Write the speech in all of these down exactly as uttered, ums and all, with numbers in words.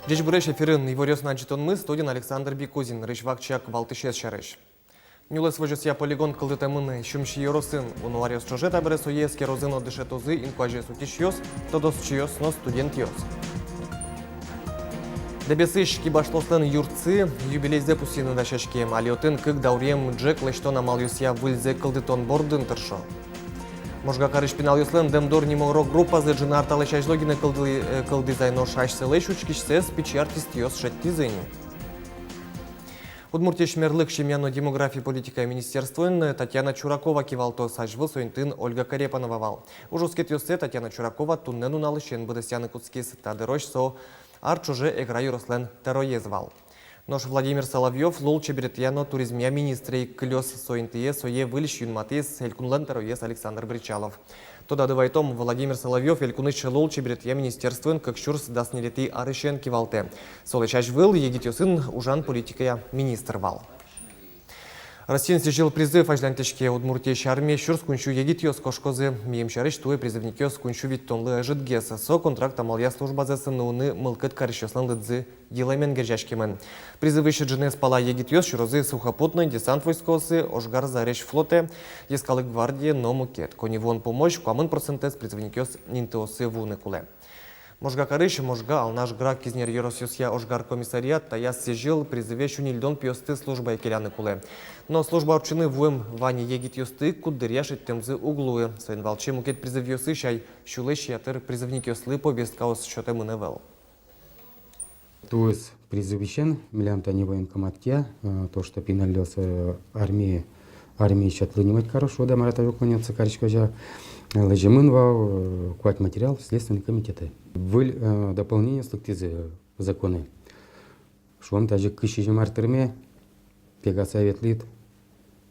Ӟечбуресь! Эфирын «Иворъёс» но ӝытонмы, студиын Александр Бикузин. Нырысь вакчияк валтӥсез сярысь. Нюлэс возёсъя полигон кылдытэмын Сюмси ёросын. Уно аръёс ӵоже табере сое эскерозы но дышетозы инкуазез утисьёс, тодосчиос но студентъёс. Дэбесысь кибашлыослэн юртсы юбилейзэ пусйыны дасяське. Али отын кык дауръем ӝӧк лэсьтон амалъёсъя выльзэ кылдытон бордын тыршо. Можга карысь пиналъёслэн «Дэмдор» нимо рок-группазы ӝыны ар талэсь азьло гинэ кылды-, э, кылдӥз ай, нош асьсэлэсь учкисьсэс пичи артистъёс шедьтӥзы ини. Удмуртиысь мерлык, семья но демография политикая министерствоын Татьяна Чуракова кивалтоз. Азьвыл со интыын Ольга Корепанова вал. Ужоскетъёссэ Татьяна Чуракова туннэ нуналысен быдэсъяны кутскиз. Та дырозь со ар ӵоже Эгра ёрослэн тӧроез вал. Нош Владимир Соловьёв лулчеберетъя но туризмъя министрэ ик кылёз. Со интые сое выльысь юнматӥз элькунлэн тӧроез Александр Бречалов. Тодады вайтом, Владимир Соловьёв элькунысь лулчеберетъя министерствоын кык сюрс дас ньылетӥ арысен кивалтэ. Солэсь азьвыл егитъёсын ужан политикая министр вал. Россиын сӥзьыл призыв азьланьтӥське. Удмуртиысь армие сюрс куинь сю егитъёс кошкозы. Мимала сярысь, туэ призывникъёс куинь сю витьтонлы ӧжытгес. Со контракт амалъя службазэс нуыны мылкыд карисьёслэн лыдзы йылэмен герӟаськемын. Призывысь ӝынэз пала егитъёс сюрозы сухопутной, десант войскаосы, ожгар зарезь флотэ, йӧскалык гвардие но мукет. Коньывуон пумозь куамын процентэз призывникъёс интыосы вуыны кулэ. Можга карысь Можга, Алнаш, Грах, Кизнер ёросъёсъя ожгар комиссариат таяз сӥзьыл призыве сю ньыльдон пиосты службае келяны кулэ. Но служба ортчыны вуэм вань егитъёсты куддыръя шедьтэмзы уг луы. Соин валче мукет призывъёсысь ай сюлэсь ятыр призывникъёслы повесткаос сётэмын ӧвӧл. Туэ призывысен милям тани военкоматъя, э, то, что пиналъёс, э, армие, армие сётлы нимать каро, шуод-а, мар-а, та жук конец кариськозя, э, лэземын вал, э, куать материал Следственный комитетэ. Выль, э, дополнениос лыктӥзы законэ. Шуом, тазьы кызь сизьым ар тырме, Пегаса ветлӥд,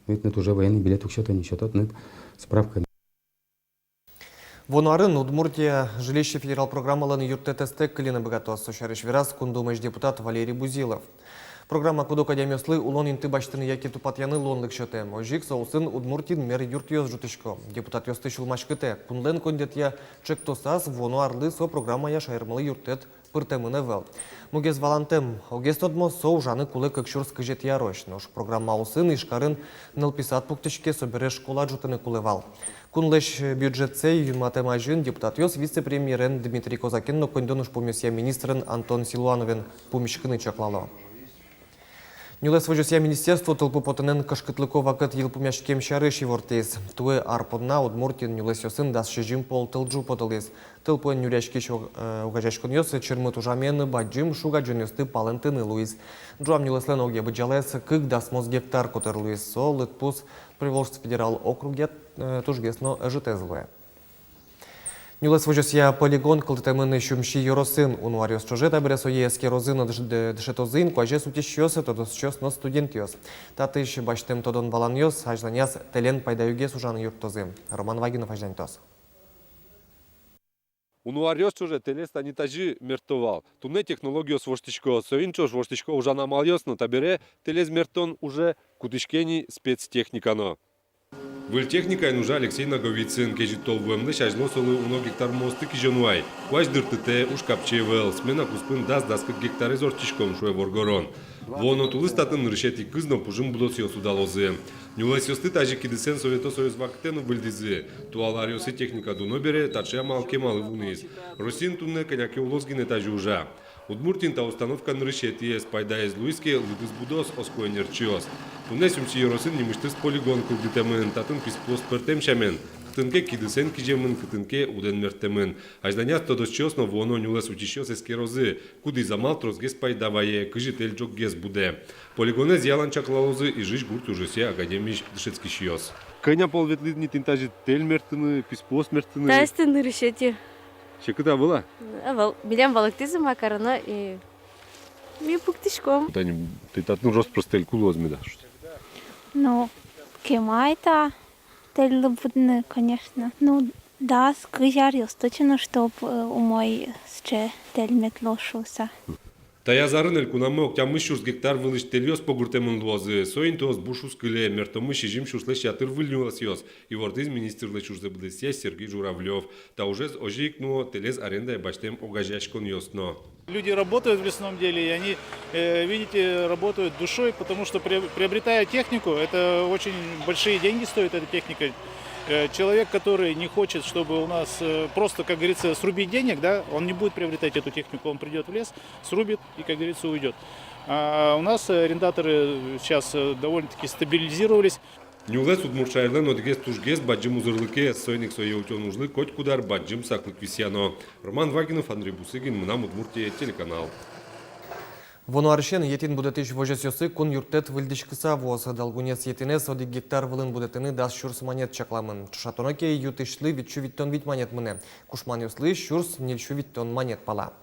ну, тыныд уже военный билет уг сёто ни, сётод тыныд справка. Вуоно арын Удмуртия «Жилище» федерал программалэн юрттэтэз тэк кыльыны быгатоз. Со сярысь вераз Кун Думаысь депутат Валерий Бузилов. Программа куд-ог адямиослы улон инты басьтыны яке тупатъяны луонлык сётэ. Озьы ик со улсын Удмуртиын мер юртъёс ӝутӥсько. Депутатъёсты сюлмаськытэ: кунлэн коньдэтъя ӵектосаз вуоно арлы со программая шаермылы юрттэт пыртэмын ӧвӧл. Мугез валантэм: огез тодмо, со ужаны кулэ кык сюрс кызетӥ арозь. Нош программа улсын Ижкарын нылпи сад пуктӥське, собере школа ӝутыны кулэ вал. Кунлэсь бюджетсэ юнматэм азьын депутатъёс вице-премьерен Дмитрий Козакин но коньдон ужпумъёсъя министрен Антон Силуановен пумиськыны чаклало. Нюлэс возёсъя министерство тылпу потонэн кышкытлыко вакыт йылпумъяськем сярысь ивортӥз. Туэ ар понна Удмуртиын нюлэсъёсын дас сизьым пол тылӝу потылӥз. Тылпуэн нюръяськись ог-, э, огазеяськонъёс чырмыт ужамен бадӟым шуг-адӟонъёсты палэнтыны луиз. Ӝуам нюлэслэн огъя быдӟалаез кык дасмос гектар котыр луиз. Со лыдпус Приволжск федерал округъя, э, тужгес но ӧжытэз луэ. Нюлэс возёсъя полигон кылдытэмын Сюмси ёросын. Уно аръёс ӵоже табере сое эскерозы но дыш-, ды-, дышетозы инкуазез утисьёс, тодосчиос но студентъёс. Татысь басьтэм тодон-валанъёс азьланяз тэлен пайдаёгес ужаны юрттозы. Роман Вагинов азьланьтоз. Уно аръёс ӵоже тэлез тани тазьы мерто вал. Туннэ технологиос воштӥсько, соин ӵош воштӥсько ужан амалъёс но. Табере тэлез мертон уже кутӥське ни спецтехника но. Выль техникаен ужа Алексей Наговицын. Кезьыт тол вуэмлэсь азьло солы уно гектар муосты кизёно ай. Куазь дыртытэ, уж капчи ӧвӧл. Смена куспын дас-дас кык гектарез ортчиськом, шуэ воргорон. Вуоно тулыс татын нырысетӥ кыз но пужым будосъёс удалозы. Нюлэсъёсты тазьы кидысэн Совето Союз вакытэ но выльдӥзы. Туала аръёсы техника дуно бере таӵе амал кемалы вуиз. Россиын туннэ кӧня ке улос гинэ тазьы ужа. Удмуртиын та установка нырысетӥез. Пайдаез луиз ке, лыдыз будоз, оско ӧнерчиос. Туннэ Сюмси ёросын нимысьтыз полигон кылдытэмын. Татын писпуос пӧртэм сямен: кытын ке кидысэн киземын, кытын ке удэн мерттэмын. Азьланяз тодосчиос но вуоно нюлэс утисьёс эскерозы, кудӥз амал тросгес пайда вае, кызьы тэль ӝоггес будэ. Полигонэз ялан чаклалозы Ижысь гурт ужъёсъя академиысь дышетскисьёс. Кӧня пол ветлӥд ни тӥни тазьы тэль мерттыны, писпуос мерттыны? Таиз тӥни нырысетӥ. Секыт-а вал-а? Ӧвӧл, милем валэктӥзы, ма кароно, и ми пуктӥськом. Тани тӥ татын рос-прос тэль кулэ луоз меда? Ну, кема ай та тэльлы будыны, конечно. Ну, Дас-кызь аръёс точно, чтоб, э, умой сыӵе тэль мед луоз шуыса. Таяз арын элькунамы ог тямыс сюрс гектар вылысь тэльёс погыртэмын луозы. Со интыос буш уз кыле, мертомы сизьым сюрслэсь ятыр выль нюлэсъёс, ивортӥз министрлэсь ужзэ быдэсъясь Сергей Журавлёв. Та ужез озьы ик нуо тэлез арендае басьтэм огазеяськонъёс но. Люди работают в лесном деле, и они, э, видите, работают душой, потому что, приоб-, приобретая технику, это очень большие деньги стоит эта техника. Э, человек, который не хочет, чтобы у нас, э, просто, как говорится, срубить денег, да, он не будет приобретать эту технику, он придёт в лес, срубит и, как говорится, уйдёт. А у нас, э, арендаторы сейчас, э, довольно-таки стабилизировались. Нюлэс Удмурт шаерлэн одӥгез тужгес бадӟым узырлыкез, соин ик сое утён ужлы котькуд ар бадӟым саклык висъяно. Роман Вагинов, Андрей Бусыгин, «Мынам Удмуртие» телеканал. Вуоно арысен етӥн будэтӥсь возёсъёсы кун юрттэт выльдӥськыса вуоз. Долгунец етӥнэз одӥг гектар вылын будэтыны дас сюрс манет чакламын. Ӵошатоно ке, ю-тысьлы витьсю витьтон вить манет мынэ, кушманъёслы сюрс ньыльсю витьтон манет пала.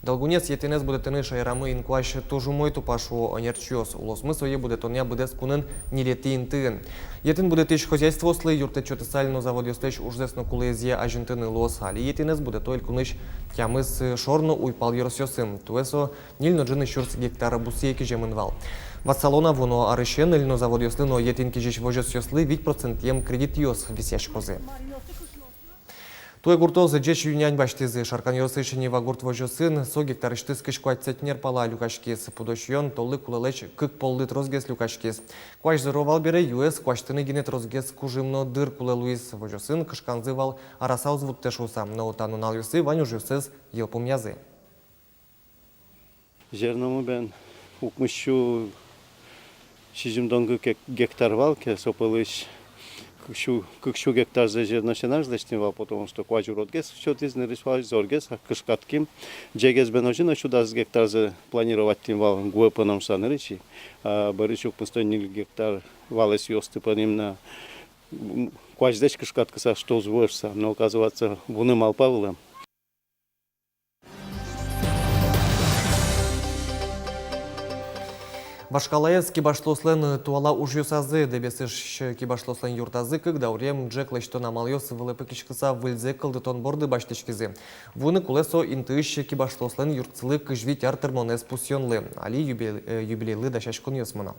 Долгунец етӥнэз будэтыны шаерамы инкуазь туж умой тупа, шуо ӧнерчиос. Улосмы сое будэтонъя быдэс кунын ньылетӥ интыын. Етӥн будэтӥсь хозяйствоослы юрттэт сётыса льнозаводъёслэсь ужзэс но кулэезъя азинтыны луоз. Али етӥнэз будэто элькунысь тямыс шор но уйпал ёросъёсын. Туэ со ньыль но ӝыны сюрс гектар бусые киземын вал. Ватсалом на, вуоно арысен льнозаводъёслы но етӥн кизись возёсъёслы вить процентъем кредитъёс висъяськозы. Туэ гуртоос ӟеч ю-нянь басьтӥзы. Шаркан ёросысь Невагурт возёсын со гектарысьтыз кызь куать центнер пала люкаськиз. Пудо сиён толлы кулэлэсь кык поллы тросгес люкаськиз. Куазь зыро вал бере, юэз куасьтыны гинэ тросгес кужым но дыр кулэ луиз. Возёсын кышканзы вал араса уз вуттэ шуыса, но та нуналъёсы вань ужъёссэс йылпумъязы. Зерномы бен укмыссю сизьымдон кык гек-, гектар вал ке, со пӧлысь кыксю, кыксю гектарзэ зерно сенаж лэсьтӥм вал, потому что куазь уродгес сётӥз, нырысь вал зоргес, а кышкатким. Ӟегез бен озьы но сю дас гектарзэ планироватьтӥм вал гуэ поном шуса нырысь. А бӧрысь укмыстон ньыль гектар валэсъёсты понӥм на, м, куазьлэсь кышкаткыса, что уз вуэ шуса, но, оказывается, вуны малпа вылэм. Вашкалаез кибашлыослэн туала ужъёсазы. Дэбесысь кибашлыослэн юртазы кык дауръем ӝӧк лэсьтон амалъёс вылэ пыкиськыса выльзэ кылдытон борды басьтӥськизы. Вуыны кулэ со интыысь кибашлыослэн юртсылы кызь вить ар тырмонэз пусъёнлы. Али юбил-, э, юбилейлы дасяськонъёс мыно.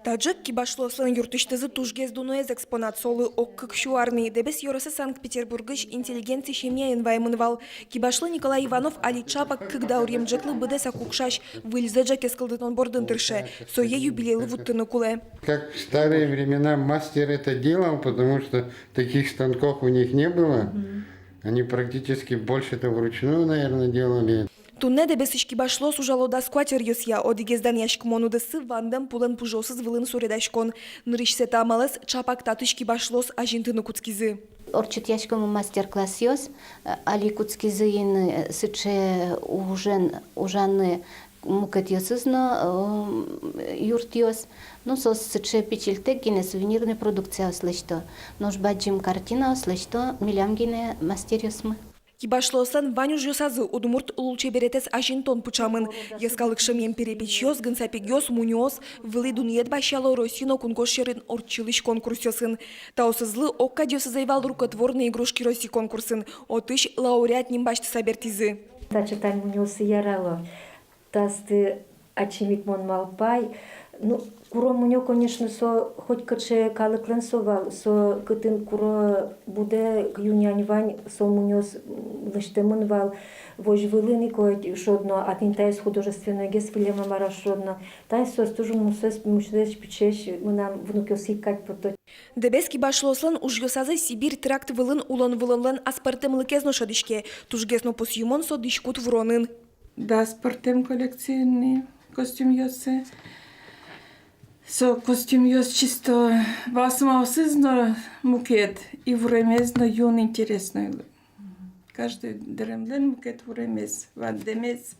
Та ӝӧк кибашлыослэн юртысьтызы тужгес дуноез экспонат, солы ог кыксю ар ни. Дэбес ёросэ Санкт-Петербургысь интеллигенци семьяын ваемын вал. Кибашлы Николай Иванов али ӵапак кык дауръем ӝӧклы быдэсак укшась, выльзэ ӝӧкез кылдытон бордын тырше. Сое юбилейлы вуттыны кулэ. Как в старые времена мастер это делал, потому что таких станков у них не было. Мгм. Они практически больше-то вручную, наверное, делали. Туннэ Дэбесысь кибашлыос ужало дас куать ӧръёсъя. Одӥгез данъяськымон удыссы — вандэм пулэн пужыосыз вылын суредаськон. Нырысьсэ та амалэз ӵапак татысь кибашлыос азинтыны кутскизы. Ортчытъяськомы мастер-классъёс, э, али кутскизы ини, э, сыӵе ужен, ужаны мукетъёсыз но, э, юртъёс. Ну, соос сыӵе пичильтэк гинэ сувенирной продукциос лэсьто. Нош бадӟым картинаос лэсьто милям гинэ мастеръёсмы. Кибашлыослэн вань ужъёсазы удмурт лулчеберетэз азинтон пыӵамын. Йӧскалык шӧмъем перепечъёс, гынсапегъёс, мунёос — вылӥ дунъет басьяло Россиын но кункож сьӧрын ортчылӥсь конкурсъёсын. Таосызлы ог кадьёсыз ӧй вал «Рукотворные игрушки России» конкурсын. Отысь лауреат ним басьтыса бертӥзы. Таӵе тань мунёосы ярало. Таосты ачим ик мон малпай. Ну, куро мунё, конечно, со хоть кыӵе калыклэн со вал, со кытын куро будэ, ю-нянь вань, со мунёос, м, лэсьтэмын вал возь вылын ик, ой, шуод но, а тӥни таиз художественнойгес вылэм-а, мар-а, шуод но. Таиз соос туж мусэс, мусэс пичиесь, мынам внукъёсы ик кадь пото. Дэбес кибашлыослэн ужъёсазы Сибирь тракт вылын улон-вылонлэн аспӧртэмлыкез но шӧдӥське. Тужгес но пусйымон со дӥськут вуронын. Дас пӧртэм коллекциын ни костюмъёсы. Со костюмъёс чисто басмаосыз но мукет, и вуремез но юн интересной луэ. Каждый дэремлэн мукет вуремез, вандэмез.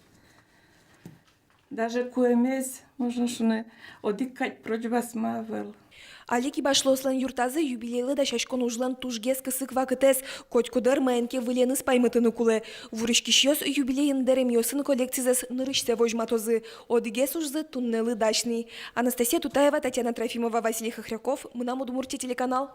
Даже куэмез, можно шуыны, одӥг кадь прочь басма ӧвӧл. Али кибашлыослэн юртазы юбилейлы дасяськон ужлэн тужгес кысык вакытэз. Котькуд ӧр маин ке выленыз паймытыны кулэ. Вуриськисьёс юбилейын дэремъёсын коллекцизэс нырысьсэ возьматозы. Одӥгез ужзы туннэлы дась ни. Анастасия Тутаева, Татьяна Трофимова, Василий Хохряков, «Мынам Удмуртие» телеканал.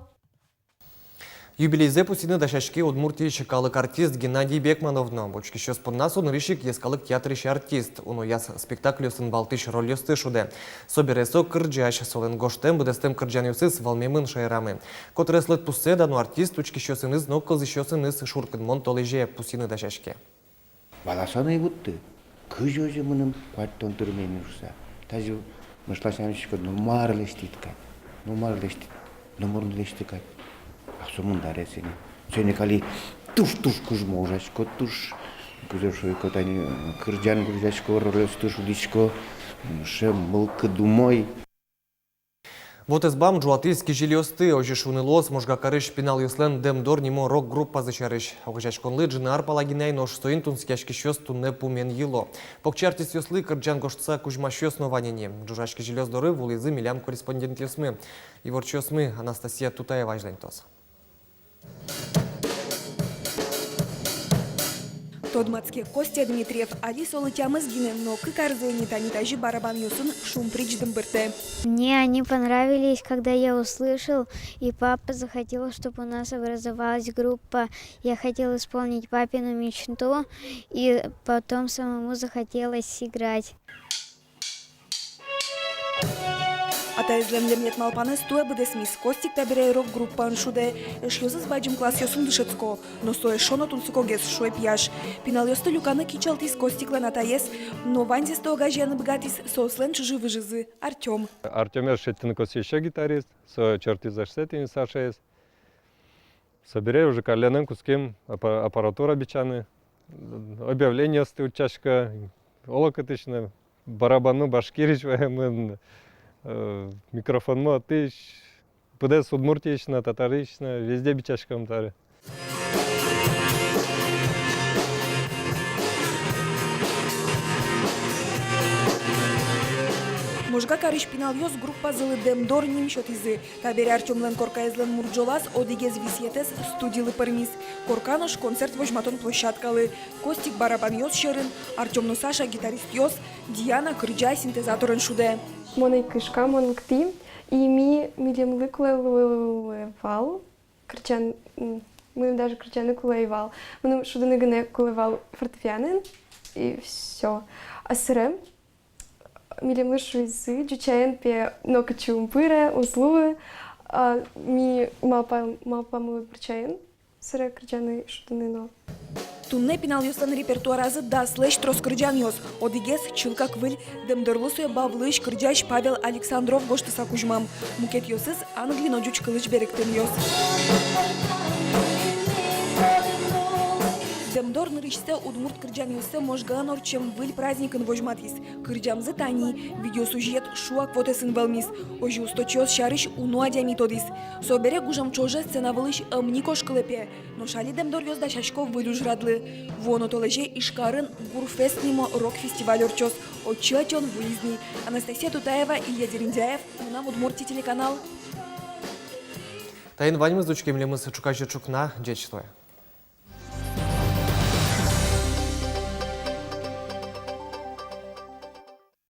Юбилейзэ пусйыны дасяське Удмуртиысь калык артист Геннадий Бекманов но. Учкисьёс понна со нырысь ик йӧскалык театрысь артист, унояз спектакльёсын валтӥсь рольёсты шудэ. Собере со кырӟась, солэн гожтэм, быдэстэм кырӟанъёсыз вӧлмемын шаерамы. Котырес лыдпуссэ дано артист учкисьёсыныз но кылзӥсьёсыныз шуркынмон толэзе пусйыны дасяське. Валаса но ӧй вутты, кызьы озьы мыным куатьтон тырме ни шуса. Тазьы мышласянь учко, но мар лэсьтӥд кадь, но мар лэсьтӥд, но мар лэсьтӥд кадь. А со мындарез ини. Соин ик али туж-туж кужмо ужасько, туж, кызьы шуисько, тани, кырӟан гожъясько, рольёсты шудӥсько, м, сыӵе мылкыд умой. Вотэс бам ӝуатӥз кизилиосты. Озьы шуыны луоз Можга карысь пиналъёслэн «Дэмдор» нимо рок-группазы сярысь. Огазеяськонлы ӝыны ар пала гинэ ай, нош соин тунсыкъяськисьёс туннэ пумен йыло. Покчи артистъёслы кырӟан гожтыса кузьмасьёс но вань ини. Ӝужась кизилиос доры вуылӥзы милям корреспондентъёсмы. Иворчиосмы Анастасия Тутаева азьланьтоз. Тодматске, Костя Дмитриев али солы тямыс гинэ, но кык арзэ ини тани тазьы барабанъёсын шумприч дымбыртэ. Мне они понравились, когда я услышал, и папа захотел, чтобы у нас образовалась группа. Я хотел исполнить папину мечту, и потом самому захотелось играть. Атаезлэн лемлет малпанэз туэ быдэсмиз. Костик табере рок-группаын шудэ. Эшъёсыз бадӟым классъёсын дышетско, но со эшшо но тунсыкогес, шуэ пияш. Пиналъёсты люканы кичалтӥз Костиклэн атаез, но ваньзэс огазеяны быгатӥз соослэн чыжы-выжызы Артём. Артёмез шедьтыны косӥ ещё гитарист, со чортӥз асьсэ тӥни Сашаез. Собере уже каллен кутским аппа-, аппаратура бичаны, объявлениосты утчасько, оло кытысь но, барабанмы Башкириысь ваемын, э, микрофонмы отысь, быдэс Удмуртиысь но, Татарысь но, везде бичаськом табере. Можга карысь пиналъёс группазылы «Дэмдор» ним сётӥзы. Табере Артёмлэн коркаезлэн мурӝолаз одӥгез висъетэз студилы пӧрмиз. Корка нош концерт возьматон площадкалы. Костик барабанъёс сьӧрын, Артём но Саша гитаристъёс, Диана кырӟа, синтезаторен шудэ. Мон ӧй кышка, мон лыктӥ, и ми, милемлы кулэ луэ вал кырӟан, м, мыным даже кырӟаны кулэ ӧй вал. Мыным шудыны гинэ кулэ вал фортепианын, и всё. А собере милемлы шуизы, ӟучаен, пе, нокытчы ум пыре, уз луы, а ми малпам, малпамы ӧй пырӟа ини собере кырӟаны, шудыны но. Туннэ пиналъёслэн репертуаразы даслэсь трос кырӟанъёс. Одӥгез, чылкак выль, «Дэмдорлы» сое Бавлысь кырӟась Павел Александров гожтыса кузьмам. Мукетъёсыз англи но ӟуч кылысь берыктэмъёс. «Дэмдор» нырысьсэ удмурт кырӟанъёссэ Можгаын ортчем выль праздникын возьматӥз. Кырӟамзы тани, видеосюжет шуак вотэсын вӧлмиз. Озьы усточиос сярысь уно адями тодӥз. Собере гужем ӵоже сцена вылысь ӧм ни кошкылэ, пе. Нош али «Дэмдоръёс» дасясько выль ужрадлы. Вуоно толэзе Ижкарын «Гурфест» нимо рок-фестиваль ортчоз. Отчы ӧтён вуиз ни. Анастасия Тутаева, Илья Дерендяев, «Мынам Удмуртие» телеканал. Таин ваньмыз. Учке милемыз ӵуказе ӵукна. Ӟеч луэ.